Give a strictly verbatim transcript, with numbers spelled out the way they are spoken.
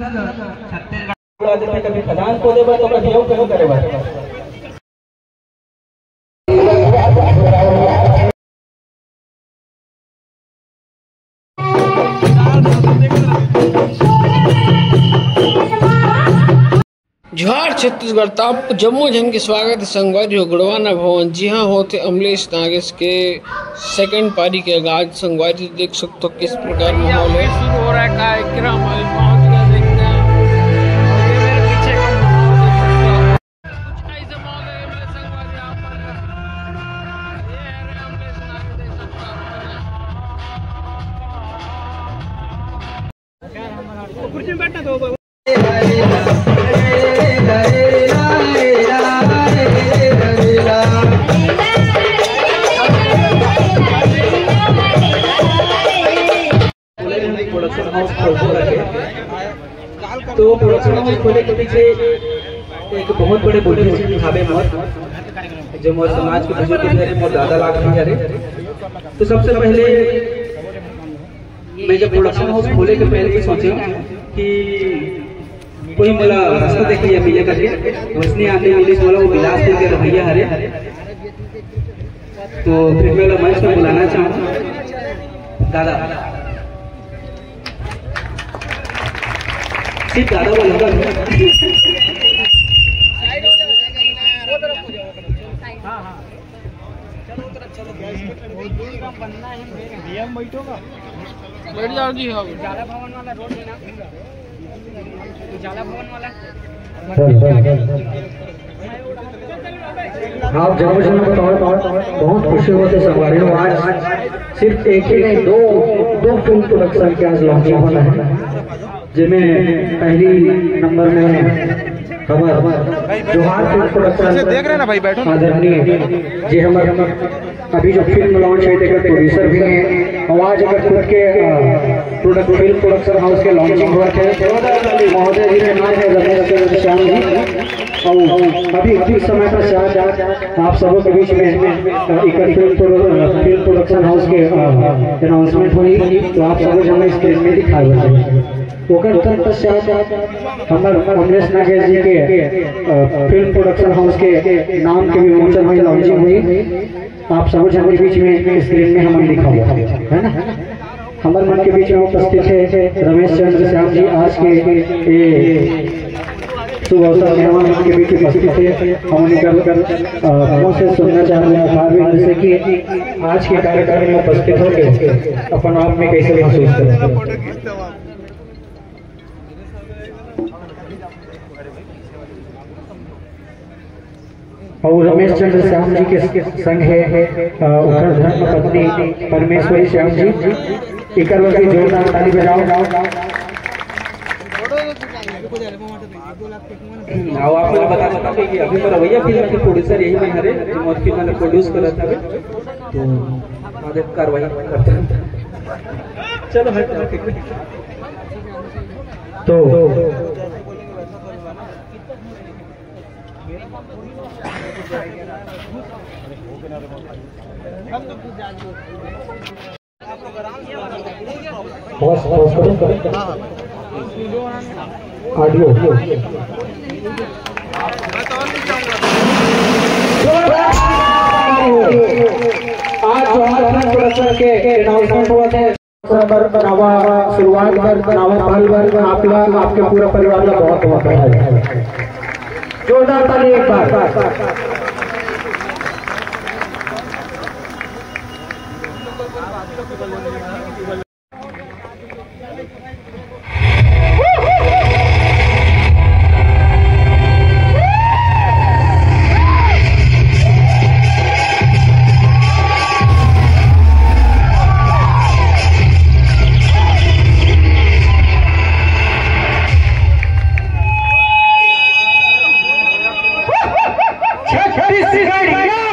छत्तीसगढ़ कभी खदान खोदे बर, तो कभी अउ कहीं करे बर। जोहार छत्तीसगढ़, त आप जम्मो झन के स्वागत हे संगवारी हो गड़वाना भवन, जिहां होथे अमलेश नागेश के सेकंड पारी के आगाज। संगवारी देख सकथो किस प्रकार माहौल हे। शुरू हो रहा है कार्यक्रम, अभी पहुंच गया, देखते हैं। और ये मेरे पीछे का माहौल देख सकते हो। कुछ ऐसे माहौल है, मेरे संगवारी, यहाँ पर ये है रे अमलेश नागेश, देख सकते हो। कुर्सी में बैठना तो प्रोडक्शन हाउस खोलबो करके। तो प्रोडक्शन हाउस खोले के पीछे एक बहुत बड़े बुद्धि हावे मोर, जो मोर समाज के बुजुर्ग हरे, मोर दादा लाग भी हरे। तो सबसे पहले मैं जब प्रोडक्शन हाउस खोले के पहले ये सोचे कि कोई मोला रास्ता देख लिया मिले करके, वैसने आंधी मिलिस मोला, वो बिलासपुर के रहइया हरे। तो फिर मैं ओला मंच पर बुलाना चाहूँ दादा। सिर्फ दादा बोलूंगा। बैठ जाओ जी, हाँ। आप जरूर से बताओ, बहुत खुशी होते संगवारी हो। आज सिर्फ एक ही नहीं, दो, दो फिल्म प्रोडक्शन के आज लॉन्चिंग होना है, जिसमें पहली नंबर में हमारे जोहार फिल्म प्रोडक्शन देख रहे हैं ना भाई, बैठो ना। आदरणीय जी, हमारे अभी जो फिल्म लॉन्च है, तेकर प्रोड्यूसर भी हैं, और आज अगर खुद के, अ, प्रोडक्ट, फिल्म प्रोडक्शन हाउस के लॉन्चिंग हुआ थे, महोदय जी के नाम है रमेश चंद्र श्याम जी। और अभी कुछ समय पश्चात आप सबों के बीच में, अ, एक फिल्म प्रो-, अ, फिल्म प्रोडक्शन हाउस के, अ, अनाउंसमेंट हुई, तो आप सबों जन स्क्रीन में दिखाए हुए हैं। ओकर तत्पश्चात हमर अमलेश नागेश जी के, अ, फिल्म प्रोडक्शन हाउस के नाम के विमोचन हुई, लॉन्चिंग हुई। आप सब झन के बीच में स्क्रीन में हमन दिखा हुआ है ना, हमर मन के बीच में उपस्थित है रमेश चंद्र श्याम जी। आज के ये शुभ अवसर में हमन के बीच उपस्थित है। हमन कर, अ, मुंह से सुनना चाहते हैं, भाविक, जैसे कि आज के कार्यक्रम में उपस्थित होकर अपन आप में कैसे महसूस करें। और रमेश चंद्र श्याम जी के संग है, अ, उनकर धर्म पत्नी परमेश्वरी श्याम जी। एकर बर भी जोरदार ताली बजाओ। और आप लोग बता सकते हैं कि अभी तो रवैया फिल्म के प्रोड्यूसर यही में हरे, जो मौत फिल्म ने प्रोड्यूस करा था, तो आगे कार्रवाई करता। चलो, हट, हट, हट। तो बस, बस करो। ऑडियो। आज जोहार फिल्म प्रोडक्शन के अनाउंसमेंट हुआ था। बर, नवा शुरुआत बर, नवा पहल बर आप ला, आपके पूरा परिवार ला बहुत बहुत बधाई। जोरदार ताली एक बार। छत्तीसगढ़